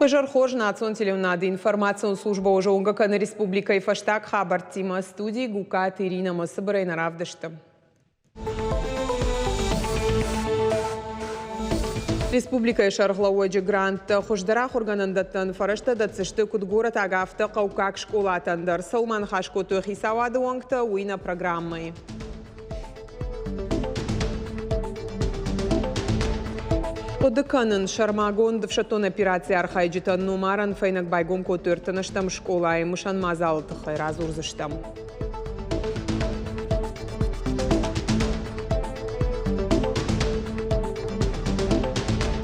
Уе хорз национ телеуынынады информацион службӕ уӕ зонгӕ кӕны республикӕйы фӕстаг хабӕрттимӕ. Студийы Гукаты Иринӕмӕ цыбырӕй нӕ равдысты. Республикӕйы сӕргълӕууӕджы гранттӕ хуыздӕр ахуыргӕнӕндӕттӕн фӕрӕзтӕ дӕтдзысты куыд горӕтаг, афтӕ хъӕуккаг скъолатӕн дӕр. Цӕуыл ма ныхас кодтой хицауады уӕнгтӕ, уый нӕ программӕйы. Хъуыды кӕнын, сӕрмагонд ӕфсӕддон операцийы архайджытӕн номарӕн фӕйнӕг байгом кодтой ӕртынӕстӕм скъолайы мысӕн мадзалы тыххӕй радзурдзыстӕм.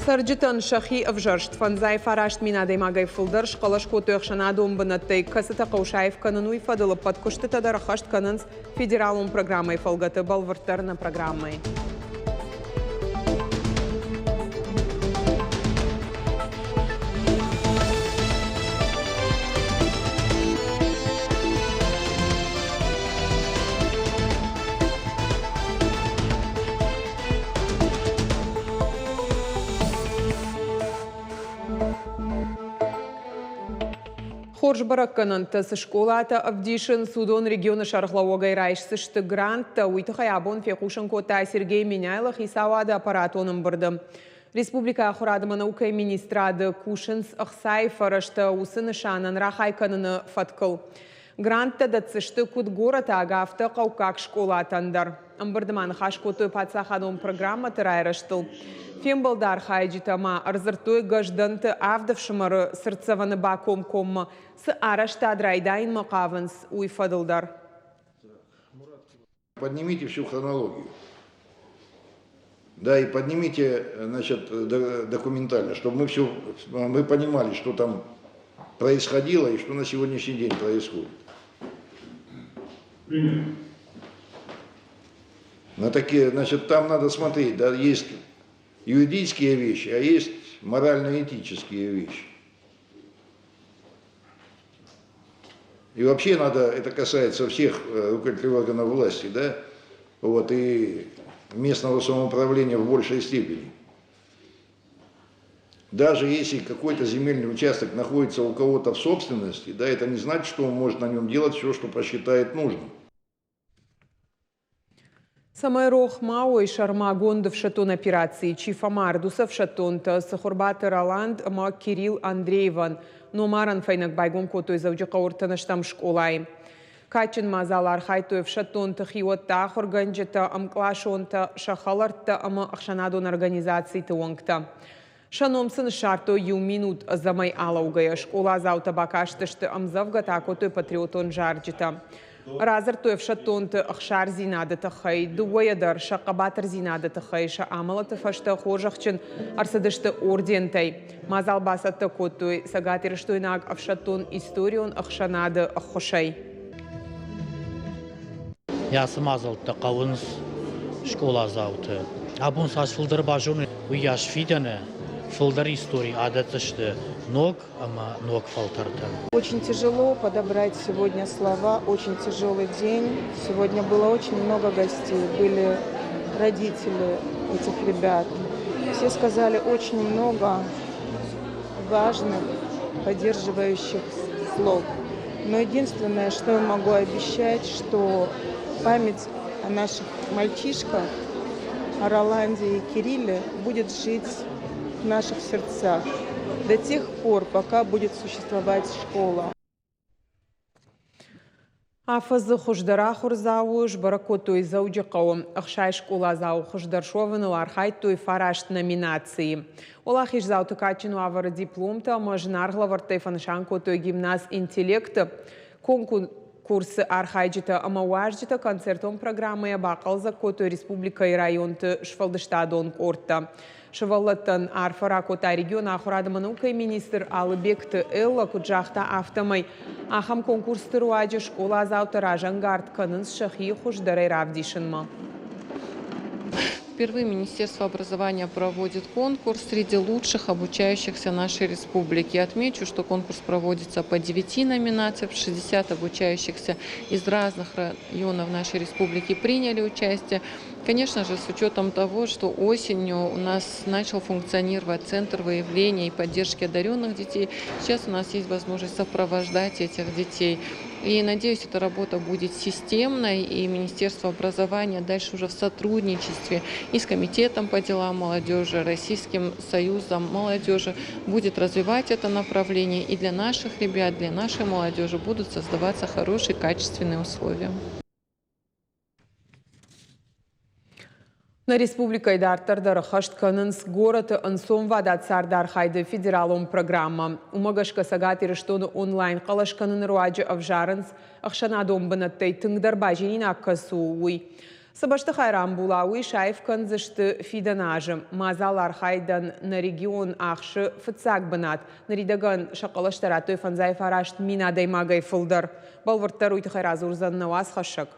Цӕрджытӕн сӕхи ӕвзӕрст 59 мин адӕймагӕй фылдӕр схъӕлӕс кодтой ӕхсӕнадон бынӕттӕй, кӕцытӕ хъӕуы саив кӕнын, уый фӕдыл ӕппӕт куыстытӕ дӕр ӕххӕст кӕнынц Федералон программӕйы фӕлгӕты бӕлвырддӕр нӕ программӕйы. Хорз бӕрӕггӕнӕнтӕ цы скъолатӕ ӕвдисынц, уыдон регионы сӕргълӕууӕгӕй райсдзысты гранттӕ. Уый тыххӕй абон фехъусын кодта Сергей Меняйло хицауады аппаратон ӕмбырды. Республикӕйы ахуырад ӕмӕ наукӕйы министрады кусынц ӕхцайы фӕрӕзтӕ уыцы нысанӕн рахай кӕныны фӕткыл. Гранттӕ дӕтдзысты куыд горӕтаг, афтӕ хъӕуккаг скъолатӕн дӕр. Ӕмбырды ма ныхас кодтой паддзахадон программӕты райрӕзтыл. Фембӕлды архайджытӕ ма ӕрдзырдтой Гӕздӕнты авд ӕфсымӕры цыртдзӕвӕны бакомкоммӕ цы арӕзтад райдайынмӕ хъавынц, уый фӕдыл дӕр. Поднимите всю хронологию. Да, и поднимите, значит, документально, чтобы мы все, мы понимали, что там происходило и что на сегодняшний день происходит. На такие, значит, там надо смотреть, да, есть юридические вещи, а есть морально-этические вещи. И вообще надо, это касается всех руководителей органов власти, да, вот, и местного самоуправления в большей степени. Даже если какой-то земельный участок находится у кого-то в собственности, да, это не значит, что он может на нем делать все, что посчитает нужным. Цӕмӕй рох ма уой сӕрмагонд ӕфсӕддон операцийы чи фӕмард, уыцы ӕфсӕддонтӕ Цыхуырбаты Роланд ӕмӕ Кирилл Андреевӕн номарӕн фӕйнӕг байгом кодтой Дзӕуджыхъӕуы ӕртынӕстӕм скъолайы. Кадджын мадзалы архайдтой ӕфсӕддонты хиуӕттӕ, ахуыргӕнджытӕ, ӕмкъласонтӕ, сӕ хӕлӕрттӕ ӕмӕ ӕхсӕнадон организациты уӕнгтӕ. Сӕ ном сын ссардтой иу минут ӕдзӕмӕй алӕугӕйӕ. Скъоладзаутӕ бакастысты ӕмдзӕвгӕтӕ, акодтой патриотон зарджытӕ. Радзырдтой ӕфсӕддонты ӕхсардзинады тыххӕй. Дыууӕйӕ дӕр сӕ хъӕбатырдзинады тыххӕй сӕ амӕлӕты фӕстӕ хорзӕхджын ӕрцыдысты ордентӕй. Мадзал бацӕттӕ кодтой цӕгатирыстойнаг ӕфсӕддон историон ӕхсӕнады ӕххуысӕй. Ацы мадзӕлттӕ хъӕуынц скъоладзауты. Абон цас фылдӕр базоной, уыйас фидӕны фылдӕр истори адӕтдзысты ног ӕмӕ ног фӕлтӕртӕн. Очень тяжело подобрать сегодня слова, очень тяжелый день. Сегодня было очень много гостей, были родители этих ребят. Все сказали очень много важных, поддерживающих слов. Но единственное, что я могу обещать, что память о наших мальчишках, о Роланде и Кирилле будет жить в наших сердцах до тех пор, пока будет существовать школа. Афӕдзы хуыздӕр ахуырдзауы сбӕрӕг кодтой Дзӕуджыхъӕуы. 60 скъоладзауы хуыздӕр суӕвыныл архайдтой фараст номинацийы. Уӕлахиздзауты кадджын уавӕры дипломтӕ ӕмӕ зынаргъ лӕвӕрттӕй фӕнысан кодтой гимназ «Интеллект-ы». Конкурсы архайджытӕ ӕмӕ уазджытӕ концертон программӕйӕ бахъӕлдзӕг кодтой республикӕйы районты сфӕлдыстадон къордтӕ. Сывӕллӕттӕн арфӕ ракодта регионы ахуырад ӕмӕ наукӕйы министр Алыбегты Элла. Куыд загъта, афтӕмӕй ахӕм конкурсты руаджы скъоладзаутӕ разӕнгард кӕнынц сӕхи хуыздӕрӕй равдисынмӕ. Впервые Министерство образования проводит конкурс среди лучших обучающихся нашей республики. Отмечу, что конкурс проводится по 9 номинациям. 60 обучающихся из разных районов нашей республики приняли участие. Конечно же, с учетом того, что осенью у нас начал функционировать Центр выявления и поддержки одаренных детей, сейчас у нас есть возможность сопровождать этих детей. И надеюсь, эта работа будет системной, и Министерство образования дальше уже в сотрудничестве и с Комитетом по делам молодежи, Российским союзом молодежи будет развивать это направление. И для наших ребят, для нашей молодежи будут создаваться хорошие, качественные условия. Нӕ республикӕйы дарддӕр дӕр ӕххӕст кӕнынц горӕты ӕнцонвадат цардархайды федералон программӕ. Уымӕ гӕсгӕ Цӕгат Ирыстоны онлайн хъӕлӕс кӕныны руаджы ӕвзарынц, ӕхсӕнадон бынӕттӕй тынгдӕр базилинаг кӕцы у, уый. Цы бӕстыхай рамбула, уый саив кӕндзысты фидӕн азы. Мадзал архайдӕн нӕ регион ахсы фыццаг бынат. Ныридӕгӕн сӕ хъӕлӕстӕ радтой 59 000 адӕймагӕй фылдӕр. Бӕлвырддӕр уый тыххӕй радзурдзӕн нӕ уацхӕссӕг.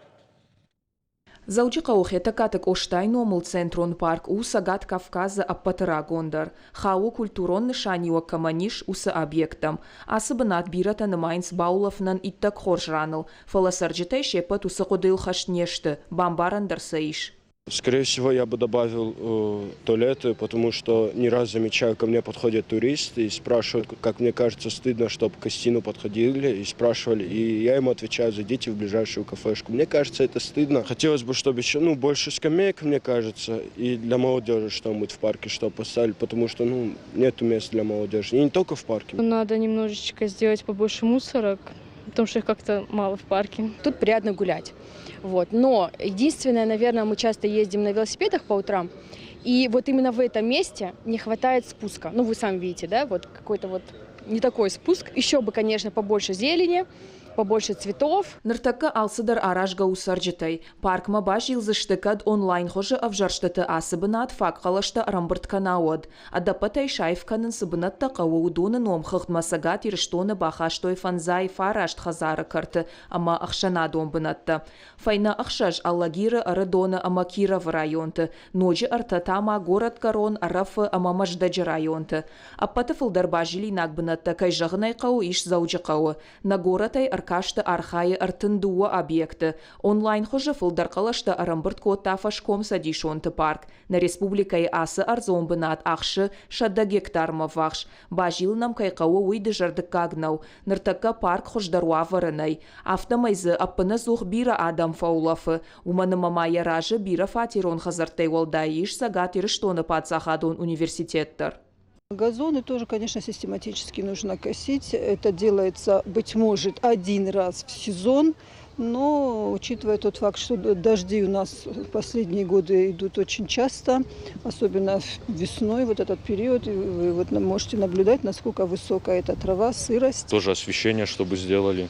Дзӕуджыхъӕуы Хетӕгкаты Къостайы номыл центрон парк у Цӕгат Кавказы ӕппӕты рагондӕр, хауы культурон нысаниуӕг кӕмӕн ис, уыцы объекттӕм. Ацы бынат бирӕтӕ нымайынц баулӕфынӕн иттӕг хорз раныл, фӕлӕ цӕрджытӕй се ппӕт уыцы хъуыдыйыл хӕст не сты, бамбарӕн дӕр сӕ ис. Скорее всего, я бы добавил туалеты, потому что не раз замечаю, ко мне подходят туристы и спрашивают, как мне кажется, стыдно, чтобы к Костину подходили и спрашивали. И я им отвечаю, зайдите в ближайшую кафешку. Мне кажется, это стыдно. Хотелось бы, чтобы еще, ну, больше скамеек, мне кажется, и для молодежи что-нибудь в парке, что поставили, потому что, ну, нету мест для молодежи. И не только в парке. Надо немножечко сделать побольше мусорок, потому что их как-то мало в парке. Тут приятно гулять. Вот. Но единственное, наверное, мы часто ездим на велосипедах по утрам, и вот именно в этом месте не хватает спуска. Ну, вы сами видите, да, вот какой-то вот не такой спуск. Еще бы, конечно, побольше зелени, побольше цветов. Ныртӕккӕ алцыдӕр аразгӕ у цӕрджытӕй. Паркмӕ базилдзысты, кӕд онлайн хуызы ӕвзӕрстыты ацы бынат фаг хъӕлӕстӕ ӕрӕмбырд кӕна, уӕд. Ӕдӕппӕтӕй саив кӕнын цы бынӕттӕ хъӕуы, уыдоны номхыгъдмӕ Цӕгат Ирыстоны бахастой 59 хӕдзары кӕрты ӕмӕ ӕхсӕнадон бынӕттӕ. Фӕйнӕ ӕхсӕз Алагиры, Ӕрыдоны ӕмӕ Кировы районты, ноджы ӕртӕ та ма Горӕтгӕрон, Ӕрӕфы ӕмӕ Мӕздӕджы районты. Ӕппӕты фылдӕр базилинаг бынӕттӕ, кӕй зӕгъын ӕй хъӕуы, ис Дзӕуджыхъӕуы. Нӕ горӕтӕй ӕркасты архайы 32 объекты. Онлайн хуызы фылдӕр хъӕлӕстӕ ӕрӕмбырд кодта фӕскомцӕдисонты парк. Нӕ республикӕйы ацы ӕрдзон бынат ахсы 100 гектармӕ ввахс. Базилын ӕм кӕй хъӕуы, уый дызӕрдыггаг нӕу. Ныртӕккӕ парк хуыздӕр уавӕры нӕй. Афтӕмӕй дзы ӕппынӕдзух бирӕ адӕм фӕулӕфы. Уымӕн ӕмӕ ма йӕ разы бирӕфатерон хӕдзӕрттӕй уӕлдай ис Цӕгат Ирыстоны паддзахадон университет дӕр. Газоны тоже, конечно, систематически нужно косить. Это делается, быть может, один раз в сезон, но учитывая тот факт, что дожди у нас в последние годы идут очень часто, особенно весной, вот этот период, и вы вот можете наблюдать, насколько высокая эта трава, сырость. Тоже освещение, чтобы сделали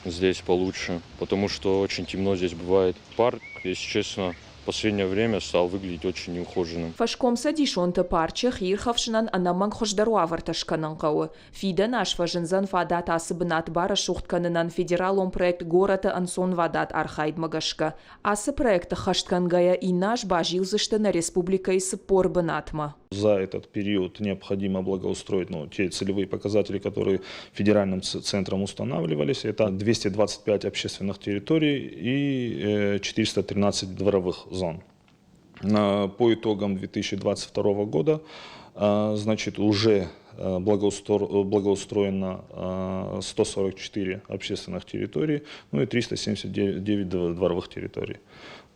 здесь получше, потому что очень темно здесь бывает. Парк, если честно, в последнее время стал выглядеть очень неухоженным. Фӕскомцӕдисонты парчы хиирхӕфсынӕн ӕнӕмӕнг хуыздӕр уавӕртӕ скӕнын хъӕуы. Фидӕн аз фӕзындзӕн фадат ацы бынат барӕсугъд кӕнынӕн федералон проект Горӕты ӕнцонвадат архайдмӕ гӕсгӕ. Ацы проекты ӕххӕстгӕнгӕйӕ иннӕ аз базилдзысты нӕ республикӕйы 40 бынатмӕ. За этот период необходимо благоустроить, ну, те целевые показатели, которые федеральным центром устанавливались. Это 225 общественных территорий и 413 дворовых зон. По итогам 2022 года, значит, уже благоустроено 144 общественных территорий, ну и 379 дворовых территорий.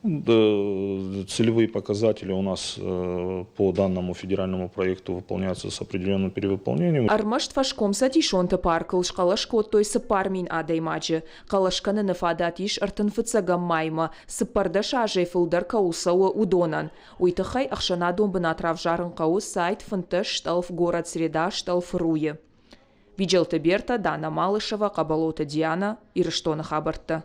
Целевые показатели у нас по данному федеральному проекту выполняются с определенным перевыполнением. Ӕрмӕст фӕскомцӕдисонты паркыл схъӕлӕс кодтой 4000 адӕймаджы. Хъӕлӕс кӕныны фадат ис 31 маймӕ, 14 азӕй фылдӕр кӕуыл цӕуы, уыдонӕн. Уый тыххӕй ӕхсӕнадон бынат равзарын хъӕуы сайт 15 стъӕлф город среда стъӕлф руйы. Биджелты Берта, Дана Малышева, Хъӕбӕлоты Диана, Ирыстоны хабӕрттӕ.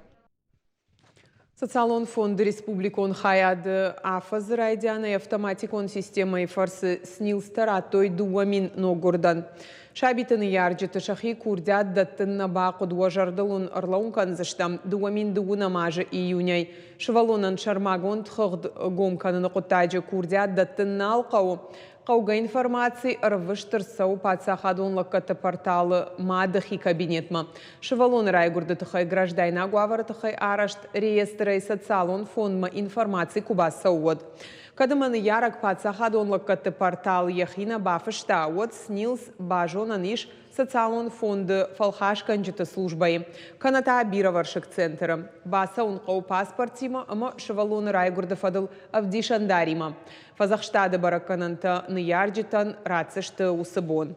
Социалон фонды республикон хайады афӕдзы райдианӕй автоматикон системӕйы фӕрцы СНИЛС-тӕ радтой 2000 ноггуырдӕн. Сабиты ныййарджыты сӕхи курдиат дӕттын нӕ бахъуыд. Уӕ зӕрдыл уын ӕрлӕууын кӕндзыстӕм, 2010 азы июнӕй сывӕллонӕн сӕрмагонд хыгъд гом кӕныны хъуыддаджы курдиат дӕттын нал хъӕуы. Хъӕугӕ информаци ӕрвыст ӕрцӕуы паддзахадон лӕггӕдты порталы мады хи кабинетмӕ. Сывӕллоны райгуырды тыххӕй граждайнаг уавӕры тыххӕй арӕзт реестрӕй социалон фондмӕ информаци куы бацӕуы, уӕд. Кӕд ӕмӕ ныййарӕг паддзахадон лӕггӕдты портал йӕхи нӕ бафыста, уӕд СНИЛС базонӕн ис социалон фонды фӕлхасгӕнджыты службӕйы, кӕнӕ та бирӕвӕрсыг центры. Бацӕуын хъӕуы паспортимӕ ӕмӕ сывӕллоны райгуырды фӕдыл ӕвдисӕндаримӕ. Фӕдзӕхстады бӕрӕггӕнӕнтӕ ныййарджытӕн ратдзысты уыцы бон.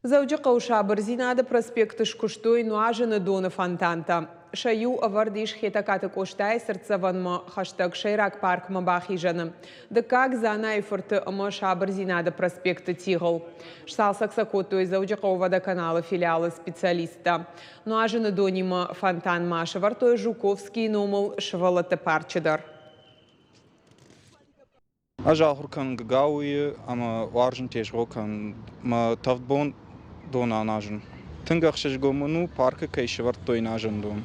Дзӕуджыхъӕуы Сабырдзинады проспекты скуыстой нуазыны доны фонтантӕ. Сӕ иу ӕвӕрд ис Хетӕгкаты Къостайы цыртдзӕвӕнмӕ хӕстӕг сӕйраг паркмӕ бахизӕны. Дыккаг Дзанайы-фырты ӕмӕ Сабырдзинады проспекты тигъыл. Сцалцӕг сӕ кодтой Дзӕуджыхъӕуы водоканалы филиалы специалисттӕ. Нуазыны донимӕ фонтанмӕ сӕвӕрдтой Жуковскийы номыл сывӕллӕтты парчы дӕр. Ӕз ахуыр кӕнын Гагауийы ӕмӕ уарзын тезгъо кӕнын. Мӕ тӕвд бон дон аназын. Тынг ӕхсызгон мын у, паркы кӕй сӕвӕрдтой назӕн дон.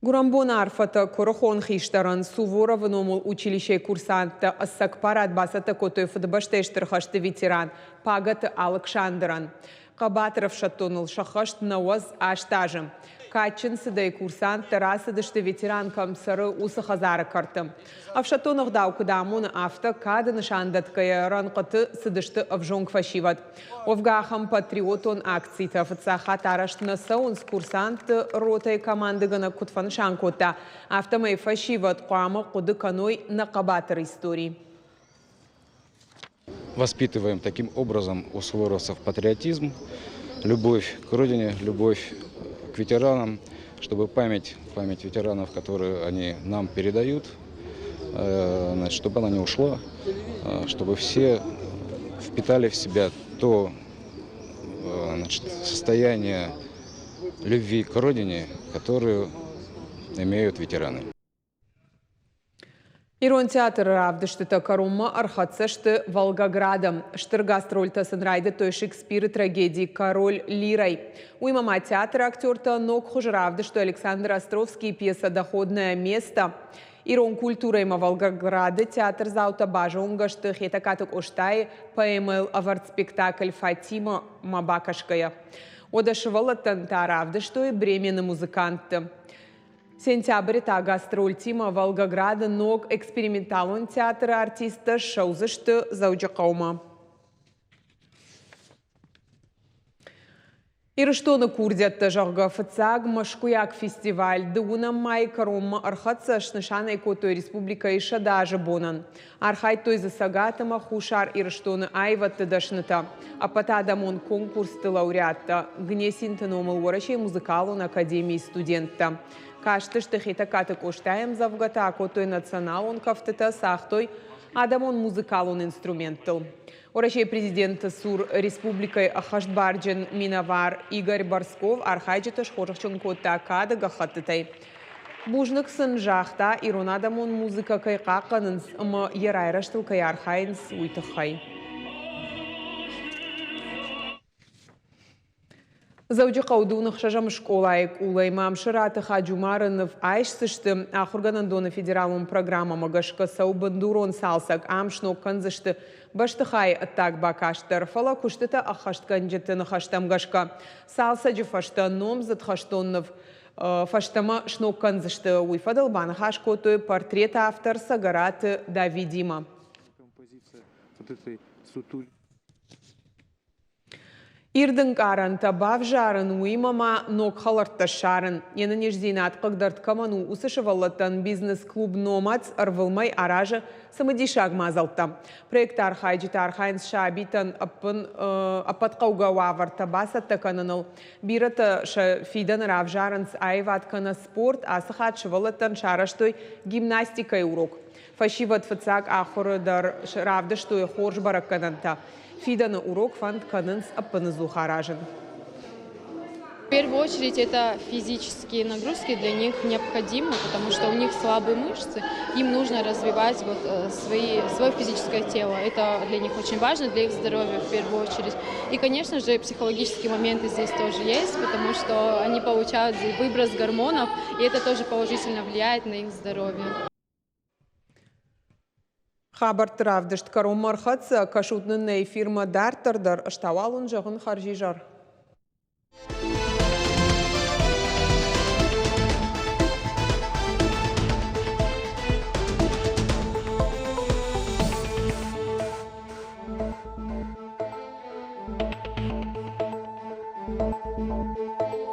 Гуырӕнбоны арфӕтӕ куырыхон хистӕрӕн Суворовы номыл училищейы курсанттӕ ӕцӕг парад бацӕттӕ кодтой Фыдыбӕстӕйы Стыр хӕсты ветеран Пагӕты Алыксандрӕн. Хъӕбатыр ӕфсӕддоныл сӕххӕст 98 азы. Кадджын цыдӕй курсанттӕ рацыдысты, ветеран кӕм цӕры, уыцы хӕдзары кӕрты. Ӕфсӕддон ӕгъдау куыд амоны, афтӕ кады нысан дӕтгӕйӕ рӕнхъыты цыдысты ӕвзонг фӕсивӕд. Уӕвгӕ ахӕм патриотон акцитӕ фыццаг хатт арӕзт нӕ цӕуынц, курсантты ротӕйы командыгӕнӕг куыд фӕнысан кодта, афтӕмӕй фӕсивӕд хъуамӕ хъуыды кӕной нӕ хъӕбатыр истори. Воспитываем таким образом у суворовцев патриотизм, любовь к родине, любовь к ветеранам, чтобы память, память ветеранов, которую они нам передают, значит, чтобы она не ушла, чтобы все впитали в себя то значит, состояние любви к родине, которую имеют ветераны. Ирон театры равдыстытӕ кӕронмӕ ӕрхӕццӕ сты Волгограды. Стыр гастрольтӕ сын райдыдтой Шекспиры трагеди «Король Лирой». Уыимӕ ма театры актертӕ ног хуызы равдыстой Александр Островскийы пьесӕ «Доходное место». Ирон культурӕимӕ Волгограды театрдзаутӕ базонгӕ сты Хетӕгкаты Къостайы поэмӕйыл ӕвӕрд спектакль «Фатима»-мӕ бакӕсгӕйӕ. Уӕдӕ сывӕллӕттӕн та равдыстой Бремены музыкантты. Сентябры та гастрольтимӕ Волгограды ног эксперименталон театры артисттӕ ссӕудзысты Дзӕуджыхъӕумӕ. Ирыстоны курдиӕттӕ, зӕгъгӕ, фыццаг мӕскуыйаг фестиваль дыууынӕм майы кӕронмӕ ӕрхӕццӕ, снысан ӕй кодтой республикӕйы 100 азы бонӕн. Архайдтой дзы Цӕгат ӕмӕ Хуссар Ирыстоны аивӕдты дӕснытӕ, ӕппӕтадӕмон конкурсты лауреаттӕ, Гнесинты номыл Уӕрӕсейы музыкалон академийы студенттӕ. Кастысты Хетӕгкаты Къостайы ӕмдзӕвгӕтӕ, акодтой националон кӕфтытӕ, цагътой адӕмон музыкалон инструменттыл. Уӕрӕсейы президенты цур республикӕйы ӕххӕстбарджын минӕвар Игорь Барсков архайджыты схорзӕхджын кодта кады гӕххӕттытӕй. Бузныг сын загъта, ирон адӕмон музыкӕ кӕй хъахъхъӕнынц ӕмӕ йӕ райрӕзтыл кӕй архайынц, уый тыххӕй. Дзӕуджыхъӕуы дыууын ӕхсӕзӕм скъолайы къулӕй Мамсыраты Хаджумары ныв айсдзысты. Ахуыргӕнӕндоны федералон программӕмӕ гӕсгӕ цӕуы бындурон цалцӕг. Ам сног кӕндзысты бӕстыхайы ӕддаг бакаст дӕр, фӕлӕ куыстытӕ ӕххӕстгӕнджыты ныхӕстӕм гӕсгӕ, цалцӕджы фӕстӕ номдзыд хӕстон ныв фӕстӕмӕ сног кӕндзысты. Уый фӕдыл баныхас кодтой портреты автор Цӕгӕраты Давидимӕ. Ирд ӕнкъарӕнтӕ бавзарын, уыимӕ ма ног хӕлӕрттӕ ссарын. Йе нӕниздзинад хъыгдард кӕмӕн у, уыцы сывӕллӕттӕн бизнес-клуб «Номадс» ӕрвылмӕй аразы цымыдисаг мадзӕлттӕ. Проекты архайджытӕ архайынц сабитӕн ӕппӕт хъӕугӕ уавӕртӕ бацӕттӕ кӕныныл. Бирӕтӕ сӕ фидӕны равзарынц аивад кӕнӕ спорт. Ацы хатт сывӕллӕттӕн сарӕзтой гимнастикӕйы урок. Фӕсивӕд фыццаг ахуыры дӕр равдыстой хорз бӕрӕггӕнӕнтӕ. Фидӕны урок фӕнд кӕнынц ӕппыныдзух аразын. В первую очередь это физические нагрузки для них необходимы, потому что у них слабые мышцы, им нужно развивать вот свои, свое физическое тело. Это для них очень важно, для их здоровья в первую очередь. И, конечно же, психологические моменты здесь тоже есть, потому что они получают выброс гормонов, и это тоже положительно влияет на их здоровье. Хабӕртты равдыст кӕронмӕ ӕрхӕццӕ, кӕсут нын нӕ эфирмӕ дарддӕр дӕр, ӕз та уал уын зӕгъын хӕрзизӕр.